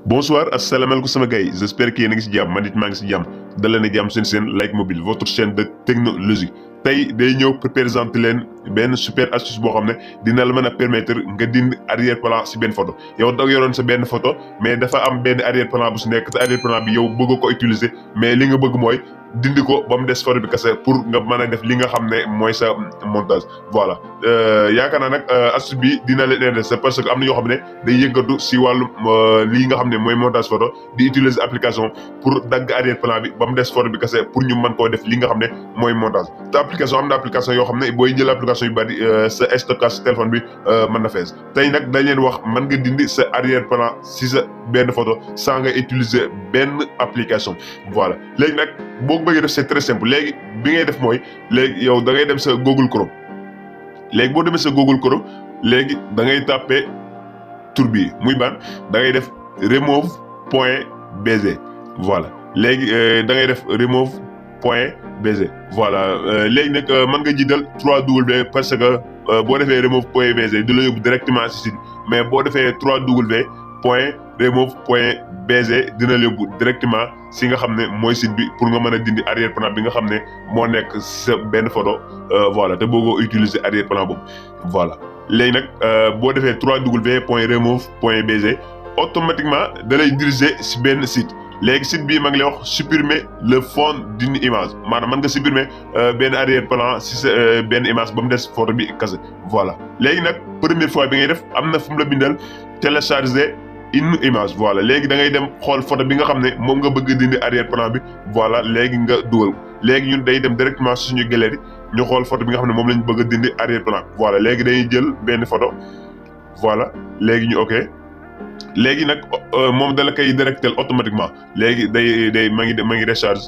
Bonsoir, asalaamaaleykum sama gars yi j'espère que yéen a ngi si jàmm man it maa ngi si jàmm dalee na jàmm seen Like Mobile votre chaîne de technologie tey day ñëw pour présenter leen benn super astuce boo xam ne dina la mën a permettre nga dindi arrière plan si benn photo yow da yoroon sa benn photo mais dafa am benn arrière plan bu si nekk te arrière plan bi yow bëgg ko utiliser mais li nga bëgg mooy dindi ko ba mu des photo bi kese pour nga mën a def li nga xam ne mooy sa montage voilà yaakaar naa nag astuce bi dina leen intéressé parce que am na yoo xam ne day yëngatu si wàllum lii nga xam ne mooy montage photo di utiliser application pour dagg arrière plan bi ba mu des photo bi kese pour ñu mën koo def li nga xam ne mooy montage te application am na application yoo xam ne booy jël application yu bari sa stockage téléphone bi mën na fees tey nag dañ leen wax mën nga dindi sa arrière plan si sa benn photo sans nga utiliser benn application voilà léegi nag boo ko bëggee def c'est très simple léegi bi ngay def mooy léegi yow da ngay dem sa Google Chrome léegi boo demee sa Google Chrome léegi da ngay tapé tur bi muy ban da ngay def remove.bz voilà léegi da ngay def remove.bz voilà léegi nag mën nga jiital 3W parce que boo defee remove.bz di la yóbbu directement si site mais boo defee 3W.remove.bz dina la yóbbu directement si nga xam ne mooy site bi pour nga mën a dindi arrière plan bi nga xam ne moo nekk sa benn photo voilà te bëggoo utiliser arrière plan boobu voilà léegi nag boo defee 3W.remove.bz automatiquement da lay diriger si benn site léegi site bii ma ngi lay wax supprimer le fond d'une image maanaam mën nga supprimer benn arrière plan si sa benn image ba mu des photo bi kase voilà léegi nag première fois bi ngay def am na fu mu la bindal télécharger une image voilà léegi da ngay dem xool photo bi nga xam ne moom nga bëgg dindi arrière plan bi voilà léegi nga dugal ko léegi ñun day dem directement suñu galerie ñu xool photo bi nga xam ne moom lañ bëgg a dindi arrière plan voilà léegi dañuy jël benn photo voilà léegi ñu ok léegi nag moom dala koy directel automatiquement léegi day ma ngi recharge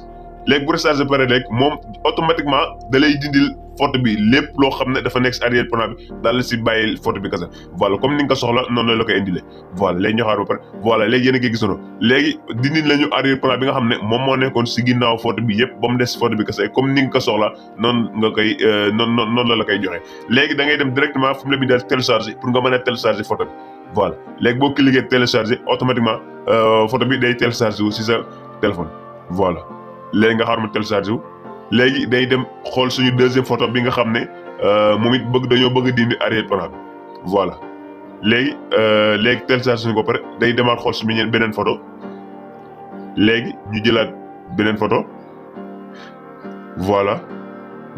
léegi bu recharge pare rek moom automatiquement da lay dindil photo bi lépp loo xam ne dafa nekk si arrière plan bi daal la si bàyyi photo bi kese voilà comme ni nga ko soxla noonu la koy indile voilà léegi ñu xaar ba pare voilà léegi yéen a ngi gisoon léegi dindil lañu arrière plan bi nga xam ne moom moo nekkoon si ginnaaw photo bi yëpp ba mu des photo bi kese comme ni nga ko soxla noonu nga koy noonu la koy joxe léegi da ngay dem directement fu mu la bindal télécharger pour nga mën a télécharger photo bi voilà léegi boo cliquer télécharger automatiquement photo bi day télécharger wu si sa téléphone voilà léegi nga xaar ma télécharger wu léegi day dem xool suñu deuxième photo bi nga xam ne moom it dañoo bëgg dindi arrière plan bi voilà léegi télécharger suñu ko pare day demaat xool suñu beneen photo léegi ñu jëlaat beneen photo voilà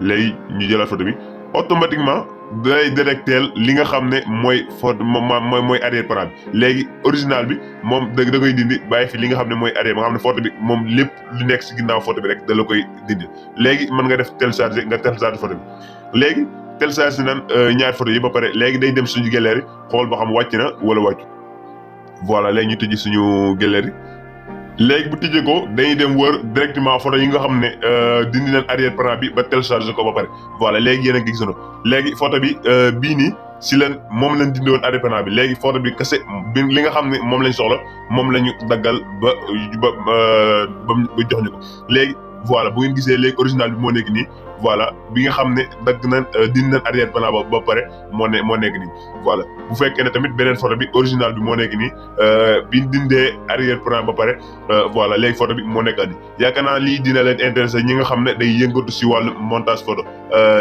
léegi ñu jëlaat photo bi automatiquement day détecter li nga xam ne mooy photo mooy arrière plan bi léegi original bi moom da koy dindi bàyyi fi li nga xam ne mooy arrière ba nga xam ne photo bi moom lépp lu nekk si ginnaaw photo bi rek da la koy dindi léegi mën nga def télécharger photo bi léegi télécharger nan ñaari photo yi ba pare léegi day dem suñu galerie xool ba xam wàcc na wala wàcc voilà léegi ñu tëjji suñu galerie léegi bu tijjee ko dañuy dem wër directement photo yi nga xam ne dindi nañ arrière plan bi ba télécharger ko ba pare voilà léegi yéen a ngi gisoon léegi photo bi bii nii si leen moom lañ dindi woon arrière plan bi léegi photo bi kese bi li nga xam ne moom lañ soxla moom la ñu daggal ba jox ñu ko léegi voilà bu ngeen gisee léegi original bi moo nekk nii voilà bi nga xam ne dagg nañ dindi nañ arrière plan ba pare moo nekk nii voilà bu fekkee ne tamit beneen photo bi original bi moo nekk nii bi dindee arrière plan ba pare voilà léegi photo bi moo nekk nii yaakaar naa lii dina leen intéressé ñi nga xam ne day yëngatu si wàllu montage photo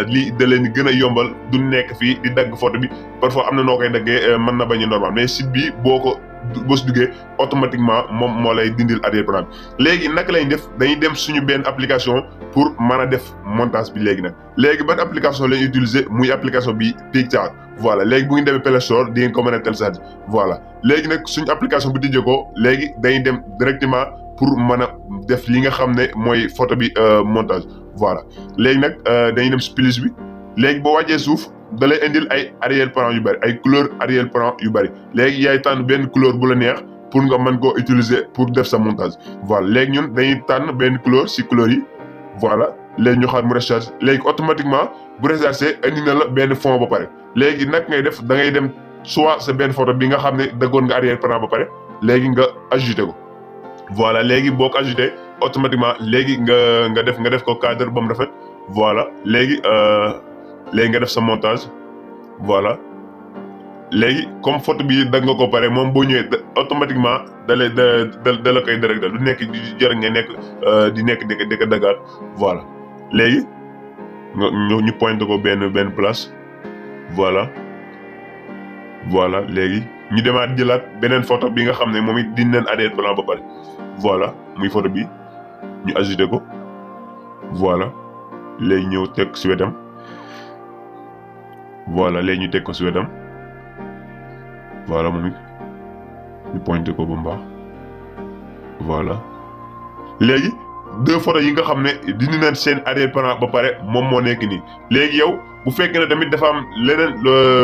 lii da leen gën a yombal du nekk fii di dagg photo bi parfois am na noo koy daggee mën na bañ a normal mais site bi boo si duggee automatiquement moom moo lay dindil arrière plan bi léegi naka lañ def dañuy dem suñu benn application pour mën a def montage bi léegi nag léegi ban application lañ utiliser muy application bi Picture voilà léegi bu ngeen demee Play Store di ngeen ko mën a télécharger voilà léegi nag suñu application bi tijjee ko léegi dañuy dem directement pour mën a def li nga xam ne mooy photo bi montage voilà léegi nag dañuy dem si plus bi léegi boo wàccee suuf da lay indil ay arrière plan yu bëri ay couleur arrière plan yu bëri léegi yaay tànn benn couleur bu la neex pour nga mën koo utiliser pour def sa montage voilà léegi ñun dañuy tànn benn couleur si couleur yi voilà léegi ñu xaar mu recharge léegi automatiquement bu recharger indi na la benn fond ba pare léegi nag ngay def da ngay dem soit sa benn photo bi nga xam ne daggoon nga arrière plan ba pare léegi nga ajouté ko voilà léegi boo ko ajouté automatiquement léegi nga def ko cadre ba mu rafet voilà léegi nga def sa montage voilà léegi comme photo bi da nga ko pare moom boo ñëwee automatiquement da la koy directeur du nekk di jar nga nekk di nekk di ko dagaat voilà léegi ñu pointé ko benn place voilà léegi ñu demaat jëlaat beneen photo bi nga xam ne moom it dindi nañ arrière-plan ba pare voilà muy photo bi ñu ajouté ko voilà léegi ñëw teg si wetam voilà léegi ñu teg ko si wetam voilà moom it ñu pointé ko ba mu baax voilà léegi deux photos yi nga xam ne dindi nañ seen arrière-plan ba pare moom moo nekk nii léegi yow bu fekkee ne tamit dafa am leneen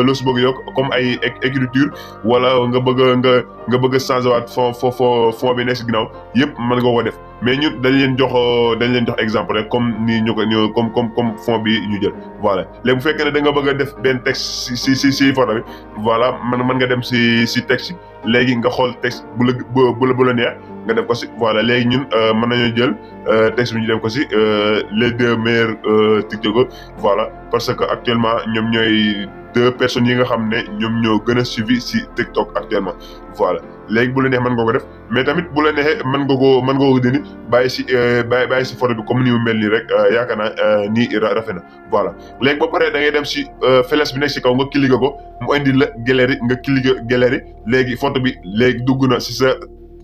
loo si bëgg yokk comme ay écriture wala nga bëgg a changer waat fond bi nekk si ginnaaw yëpp mën nga ko def mais ñun dañ leen jox exemple rek comme ni ñu ko comme fond bi ñu jël voilà léegi bu fekkee ne da nga bëgg a def benn texte si photo bi voilà mën nga dem si texte léegi nga xool texte bu la neex nga def ko si voilà léegi ñun mën nañoo jël texte bi ñu def ko si les deux meilleurs tiktokers voilà parce que actuellement ñoom ñooy deux personnes yi nga xam ne ñoom ñoo gën a suivi si TikTok actuellement voilà léegi bu la neex mën nga ko def mais tamit bu la neexee mën nga ko dindi bàyyi si photo bi comme ni mu mel nii rek yaakaar naa nii rafet na voilà léegi ba pare da ngay dem si flèche bi nekk si kaw nga cliquer ko mu indi la galerie nga cliquer galerie léegi photo bi léegi dugg na si sa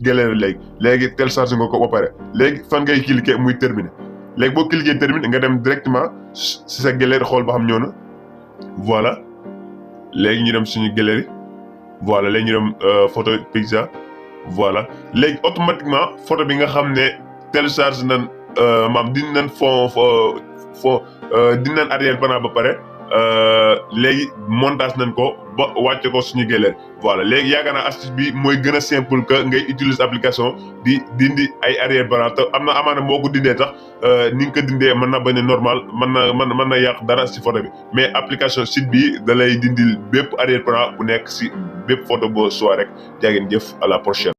galerie léegi télécharge nga ko ba pare léegi fan ngay cliquer muy terminer léegi boo cliquer terminer nga dem directement si sa galerie xool ba xam ñëw na voilà léegi ñu dem suñu galerie voilà léegi ñu dem photo picture voilà léegi automatiquement photo bi nga xam ne télécharge nañ dindi nañ dindi nañ arrière-plan ba pare léegi montage nañ ko ba wàcce ko suñu galerie voilà léegi yaakaar naa astuce bi mooy gën a simple que ngay utiliser application di dindi ay arrière-plan te am na amaana boo ko dindee tax ni nga ko dindee mën na bañ a normal mën na yàq dara si photo bi mais application site bi da lay dindil bépp arrière-plan bu nekk si bépp photo boo soit rek jaa ngeen jëf à la prochaine.